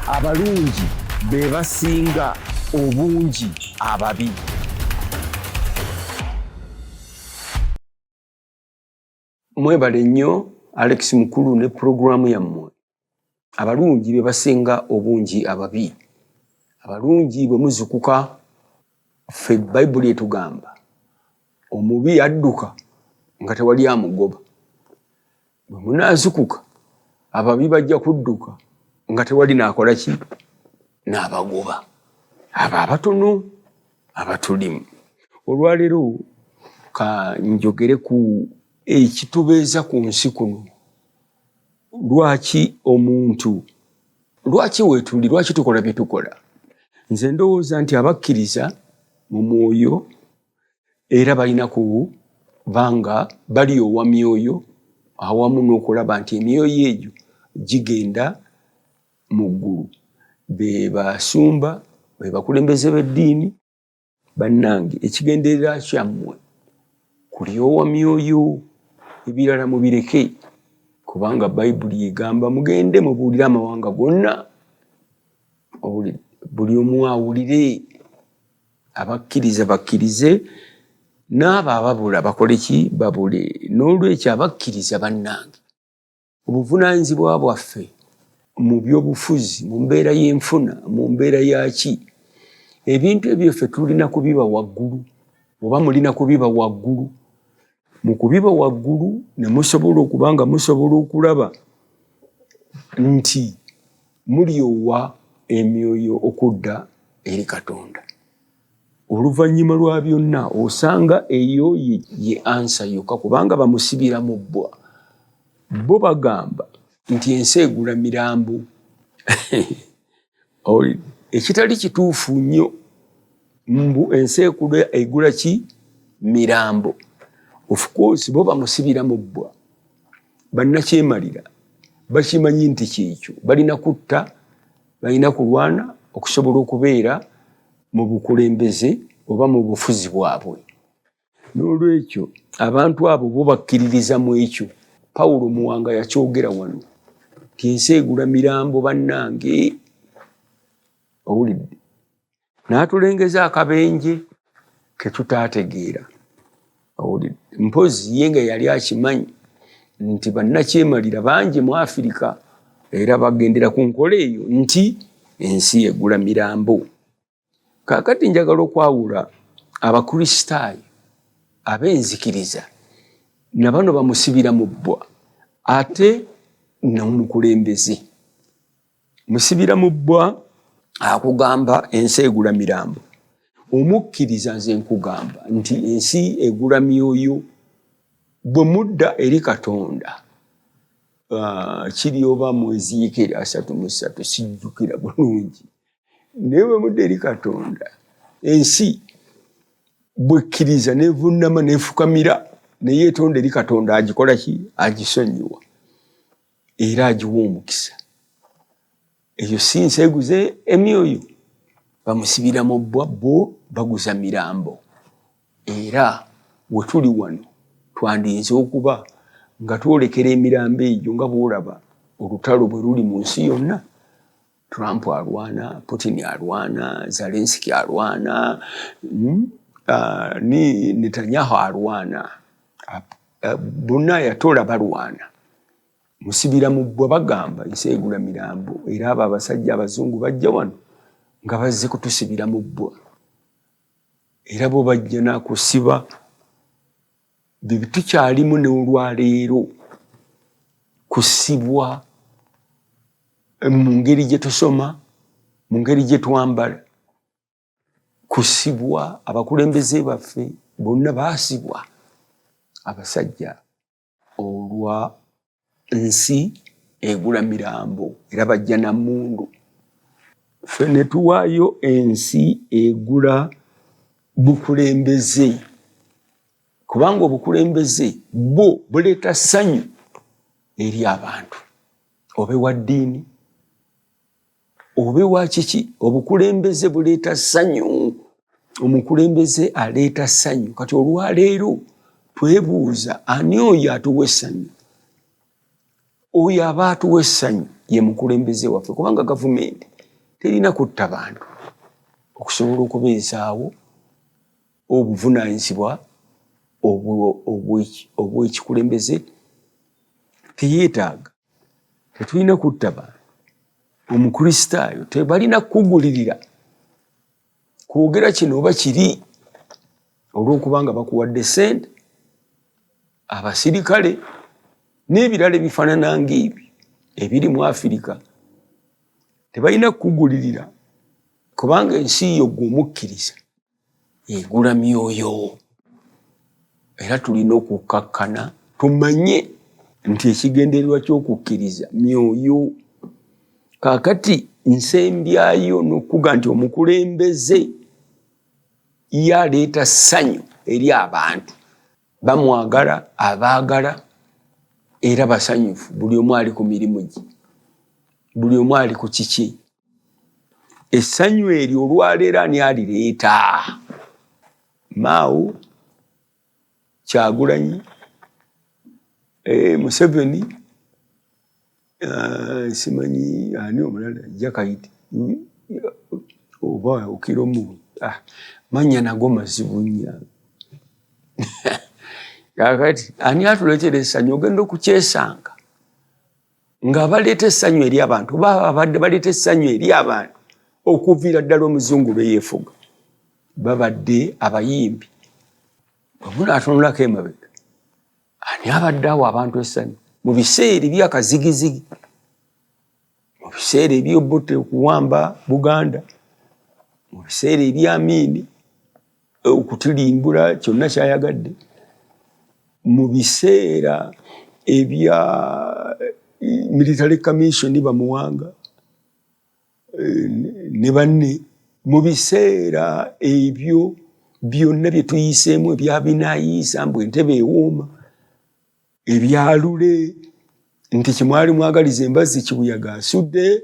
Abalungi be basinga obungi ababi. Mwebale nnyo Alex Mukulu ne pulogulaamu yammwe. Abalungi be basinga obungi ababi. Abalungi bwe muzukuka, ffe Bayibuli etugamba omubi adduka nga tewali amugoba. Bwe munaazukuka ababi bajja kudduka nga tewali naakola ki n'abagoba. Abo abatono abatulimu. Olwaleero ka njogere ku ekitubeeza ku nsi kuno. Lwaki omuntu, lwaki weetuli, lwaki tukola bye tukola? Nze ndowooza nti abakkiriza mu mwoyo era balina kuba nga balyowa myoyo awamu n'okulaba nti emyoyo egyo gigenda mu ggulu. Be basumba, be bakulembeze b'eddiini. Bannange ekigendererwa kyammwe kulyowa myoyo, ebirala mubireke, kubanga Bayibuli egamba mugende mubuulire amawanga gonna, buli omu awulire, abakkiriza bakkirize, n'abo ababula bakole ki? Babule. N'olwekyo abakkiriza bannange, Obuvunaanyizibwa bwaffe mu byobufuzi, mu mbeera y'enfuna, mu mbeera ya ki, ebintu ebyo ffe tulina kubiba waggulu oba mulina kubiba waggulu. Mu kubiba waggulu ne musobola okuba nga musobola okulaba nti mulyowa emyoyo okudda eri Katonda. Oluvannyuma lwa byonna osanga eyo ye ansa yokka kubanga bamusibira mu bbwa. Bo bagamba nti ensi egula mirambo ekitali kituufu nnyo mbu ensi egula ki mirambo. Of course bo bamusibira mu bbwa bannakyemalira bakimanyi nti kyekyo balina kutta balina kulwana okusobola okubeera mu bukulembeze oba mu bufuzi bwabwe. N'olwekyo abantu abo bo bakkiririza mu ekyo. Pawulo Muwanga yakyogera wano nti ensi egula mirambo bannange. Owulidde? N'atulengeza akabenje ke tutaategeera. Owulidde? Mpozzi ye nga yali akimanyi nti bannakyemalira bangi mu Afirika era bagendera ku nkola eyo nti ensi egula mirambo. Kaakati njagala okwawula Abakristaayo ab'enzikiriza na bano bamusibira mu bbwa ate n'omukulembeze. Musibira mu bbwa akugamba ensi egula mirambo. Omukkiriza nze nkugamba nti ensi egula myoyo. Bwe mudda eri Katonda kiri oba mu Ezeekyeri 33 sijjukira bulungi. Naye bwe mudda eri Katonda ensi bwekkiriza nevunnama nefukamira neyeetonda eri Katonda agikola ki? Agisonyiwa era agiwa omukisa. Eyo si nsi eguze emyoyo? Bamusibira mu bbwa bo baguza mirambo. Era wetuli wano twandiyinza okuba nga twolekera emirambo egyo nga bw'olaba olutalo bwe luli mu nsi yonna. Trump alwana, Putin alwana, Zelensky alwana, ni Netanyahu alwana, bonna ayatola balwana. Musibira mu bbwa bagamba ensi egula mirambo era abo abasajja abazungu bajja wano nga bazze kutusibira mu bbwa era bo bajja nakusiba byetukyalimu n'olwaleero kusibwa mu ngeri gye tusoma, mu ngeri gye twambala, kusibwa abakulembeze baffe bonna baasibwa abasajja olwa nsi egula mirambo era bajja na mmundu. Ffe ne tuwaayo ensi egula bukulembeze kubanga obukulembeze bwo buleeta ssanyu eri abantu. Obe wa ddiini obe wa kiki, obukulembeze buleeta ssanyu. Omukulembeze aleeta ssanyu. Kati olwaleero twebuuza ani oyo atuwa essanyu? Oyo aba atuwa essanyu ye mukulembeze waffe, kubanga gavumenti Terina kutta bantu okusobola okubeezaawo obuvunaanyizibwa obw'ekikulembeze. Teyeetaaga, tetulina kutta bantu. Omukristaayo tebalina kukugulirira kwogera kino oba kiri olw'okubanga bakuwadde ssente, abasirikale n'ebirala ebifaanana ng'ebyo ebiri mu Afirika. Tebalina kukugulirira kubanga ensi yo ggwe omukkiriza egula myoyo. Era tulina okukkakkana tumanye nti ekigendererwa ky'okukkiriza myoyo. Kaakati nsembyayo n'okuga nti omukulembeze ye aleeta ssanyu eri abantu, bamwagala, abaagala era basanyufu, buli omu ali ku mirimu gye, buli omu ali ku kiki. Essanyu eryo olwaleero ani alireeta? Mao, Kyagulanyi, Museveni, simanyi ani omulala, Jakayiti oba Okiromu, mannya nago mazibu nnyo. Kaakati ani atuleetera essanyu? Ogenda okukyesanga nga baleeta essanyu eri abantu, oba abadde baleeta essanyu eri abantu okuviira ddala omuzungu lwe yeefuga, babadde abayimbi. Bwe munaatunulako emabega, ani abadde awo abantu essanyu mu biseera ebyakazigizigi, mu biseera eby'Obote okuwamba Buganda, mu biseera eby'Amiini okutirimbula kyonna kyayagadde, mu biseera ebya military commission bamuwanga ne banne, mu biseera ebyo byonna bye tuyiseemu ebya binaayiisa mbu entebe ewooma, ebyalule nti kimwali mwagaliza embazzi kibuyaga asudde,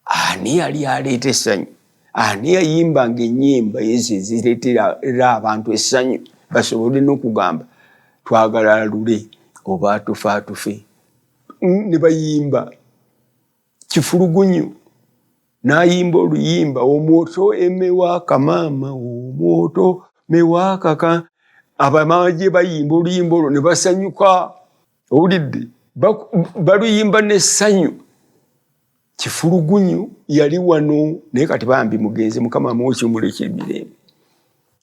ani yali aleeta essanyu? Ani yayimbanga ennyimba ezo ezireetera abantu essanyu basobole n'okugamba twagala lule oba atufe atufe? Ne bayimba Kifulugunyu n'ayimba oluyimba omwoto emewaka maama omwoto mewakaka, abamagye bayimba oluyimba olwo ne basanyuka. Owulidde, baluyimba n'essanyu. Kifulugunyu yali wano naye kati bambi mugenzi, Mukama amuwe ekiwummulo eky'emirembe,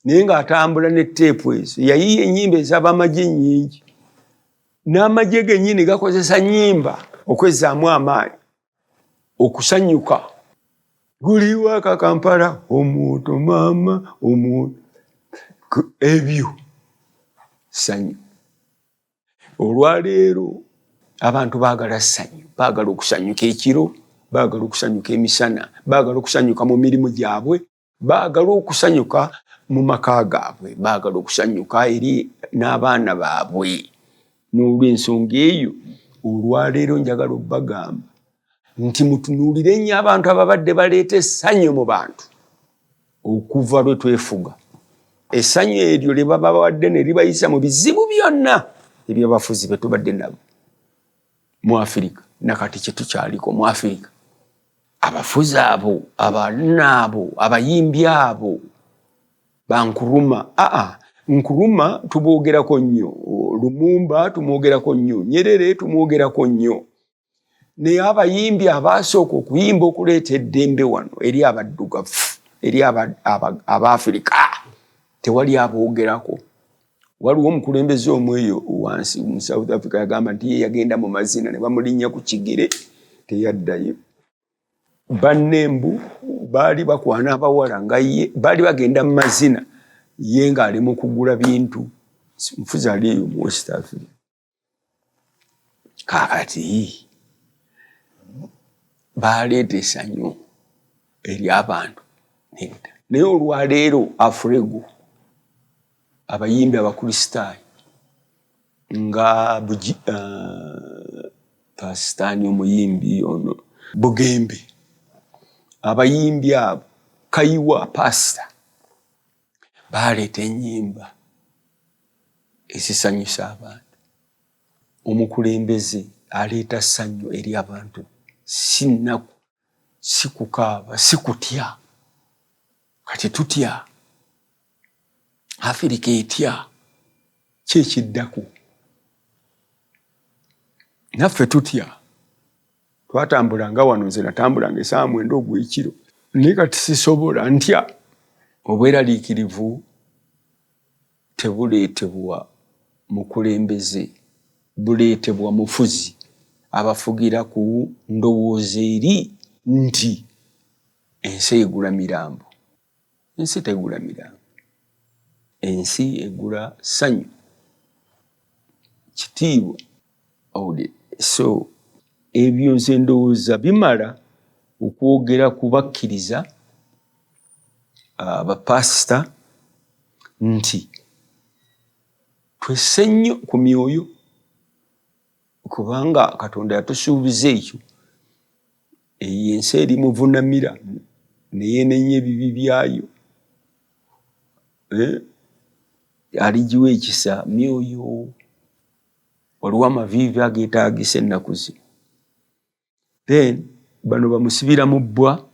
naye ng'atambula ne teepu ezo. Yayiiya ennyimba ez'abamagye nnyingi, n'amagye gennyini gakozesa nnyimba okwezzaamu amaanyi, okusanyuka. Guli waka Kampala omwoto maama omwoto, ebyo ssanyu. Olwaleero abantu baagala ssanyu, baagala okusanyuka ekiro, baagala okusanyuka emisana, baagala okusanyuka mu mirimu gyabwe, baagala okusanyuka mu maka gaabwe, baagala okusanyuka eri n'abaana baabwe. N'olw'ensonga eyo olwaleero njagala obbagamba nti mutunuulire nnyo abantu ababadde baleeta essanyu mu bantu okuva lwe twefuga. Essanyu eryo lye babawadde ne libayisa mu bizibu byonna ebyabafuzi be tubadde nabo mu Afirika, nakati kye tukyaliko mu Afirika. Abafuzi abo, abalina abo, abayimbi abo ba Nkrumah, aa Nkrumah tuboogerako nnyo, Lumumba tumwogerako nnyo, Nyerere tumwogerako nnyo, naye abayimbi abaasooka okuyimba okuleeta eddembe wano eri abaddugavu, eri Abaafirika, tewali aboogerako. Waliwo omukulembeze omu eyo wansi mu South Africa yagamba nti ye yagenda mu mazina ne bamulinnya ku kigere teyaddayo. Bannembu baali bakwana abawala nga ye baali bagenda mu mazina, ye ng'ali mu kugula bintu. Mufuzi ali eyo mu West Africa. Kaakati baleeta essanyu eri abantu nedda. Naye olwaleero Afrego, abayimbi Abakristaayo nga Pasitaani omuyimbi ono Bugembe, abayimbi abo Kayiwa pasita, baleeta ennyimba ezisanyusa abantu. Omukulembeze aleeta ssanyu eri abantu, si nnaku, Si kukaaba, si kutya. Kati tutya, Afirika etya, ki ekiddako? Naffe tutya. Twatambula nga wano, nze natambulanga esaawa 9 ogw'ekiro, naye kati sisobola, ntya. Obweraliikirivu tebuleetebwa mukulembeze, buleetebwa mufuzi abafugira ku ndowooza eri nti ensi egula mirambo. Ensi tegula mirambo, ensi egula ssanyu, kitiibwa. So ebyo nze ndowooza bimala okwogera ku bakkiriza, abapasita, nti twesse nnyo ku myoyo, kubanga Katonda yatusuubiza ekyo. Eyo ensi erimuvunamira neyeenenya ebibi byayo, aligiwa ekisa. Myoyo, waliwo amaviivi ageetaagisa ennaku zino. Then bano bamusibira mu bbwa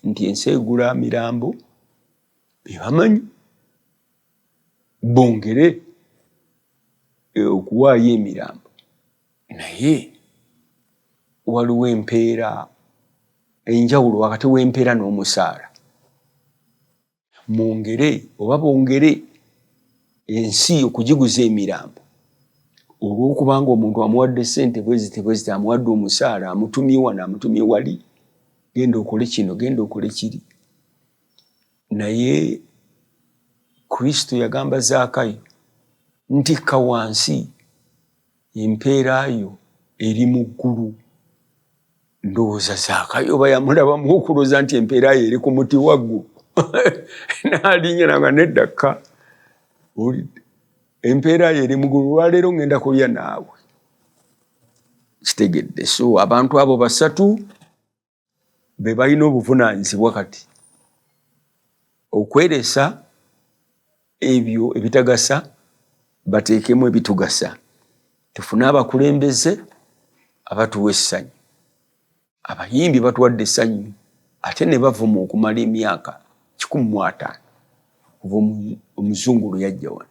nti ensi egula mirambo, bebamanyi bongere okuwaayo emirambo, naye waliwo empeera, enjawulo wakati w'empeera n'omusaala. Mwongere oba bongere ensi okugiguza emirambo olw'okubanga omuntu amuwadde ssente bweziti bweziti, amuwadde omusaala, amutumye wano, amutumye wali, genda okole kino, genda okole kiri. Naye Kristo yagamba Zaakayo nti kka wansi, empeera yo eri mu ggulu. Ndowooza Zaakayo oba yamulabamu okulowooza nti empeera yo eri ku muti waggulu, n'alinnya nanga nedda, kka, empeera yo eri mu ggulu, olwaleero ngenda kulya naawe. Kitegedde? So abantu abo basatu be balina obuvunaanyizibwa kati okweresa ebyo ebitagasa, bateekemu ebitugasa, tufune abakulembeze abatuwa essanyu. Abayimbi batuwadde essanyu ate ne bavuma okumala emyaka 150 kuva omuzungu lwe yajja wano.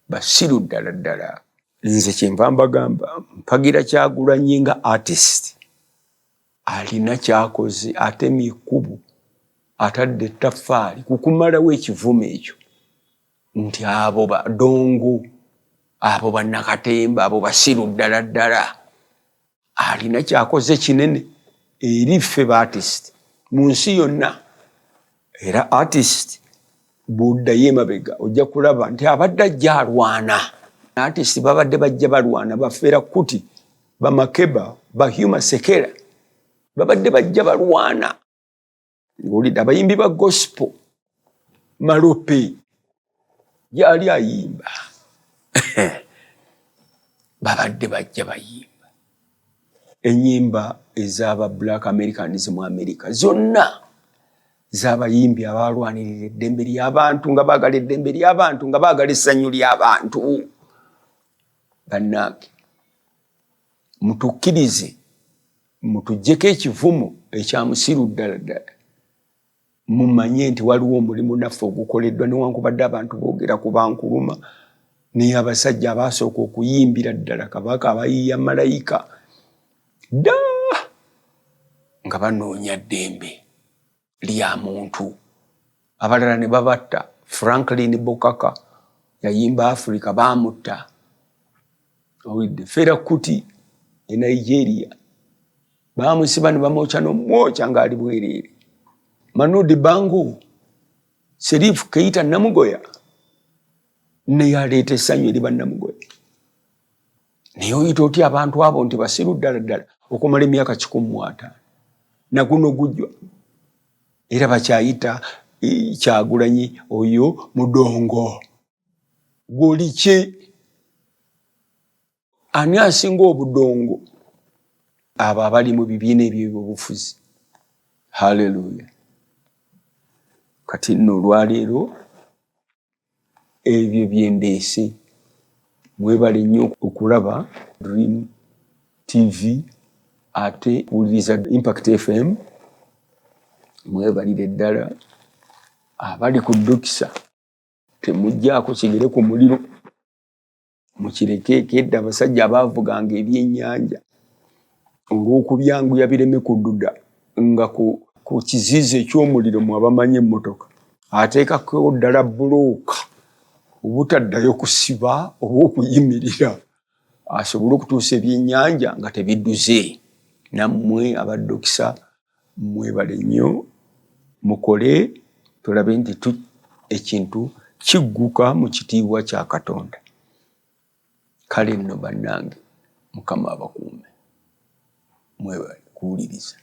Basiru ddala ddala. Nze kyenva mbagamba, mpagira Kyagulanyi nga artist, alina kyakoze, atemye ekkubo, atadde ettaffaali ku kumalawo ekivumo ekyo nti abo badongo, abo bannakatemba, abo basiru ddala ddala. Alina kyakoze kinene eri ffe ba artist mu nsi yonna. Era artist bw'oddayo emabega ojja kulaba nti abadde ajja alwana. Artist babadde bajja balwana, ba Fela Kuti, ba Makeba, ba Hugh Masekela babadde bajja balwana. Ng'olidde abayimbi ba gospel, Malope yali ayimba, babadde bajja bayimba ennyimba ez'aba Black Americans mu America zonna z'abayimbi abalwanirira eddembe ly'abantu, nga baagala eddembe ly'abantu, nga baagala essanyu ly'abantu. Bannange, mutukkirize, mutuggyeko ekivumo ekya musiru ddala ddala, mumanye nti waliwo omulimu naffe ogukoleddwa, newankubadde abantu boogera ku bankuluma. Naye abasajja abaasooka okuyimbira ddala Kabaka, abayiiya malayika dda nga banoonya ddembe lya muntu, abalala ne babatta. Franklin Bokaka yayimba Africa, baamutta. Owulidde? Fela Kuti e Nigeria bamusiba ne bamwokya n'omwokya ng'ali bwereere. Manu Dibango, Serifu Keita Namugoya naye aleeta essanyu eri bannamugoya. Naye oyita otya abantu abo nti basiru ddala ddala okumala emyaka 150 naguno gujwa, era bakyayita Kyagulanyi oyo mudongo? Gwoli ki? Ani asinga obudongo? Abo abali mu bibiina ebyebyobufuzi. Haleluya! Kati nno olwaleero ebyo byendeese. Mwebale nnyo okulaba Dream TV ate kuwuliriza Impact FM. Mwebalire ddala abali ku ddukisa, temugjaako kigere ku muliro, mukirekeeko. Edda abasajja abaavuganga ebyennyanja olw'okubyanguya bireme kududa nga ku kiziizi eky'omuliro, mwe abamanyi emmotoka, ateekako ddala bulooka obutaddayo kusiba oba okuyimirira, asobole okutuusa ebyennyanja nga tebidduze. Nammwe abaddukisa mwebale nnyo, mukole tulabe nti ekintu kigguka mu kitiibwa kya Katonda. Kale nno bannange, Mukama abakuume, mwebale kuwuliriza.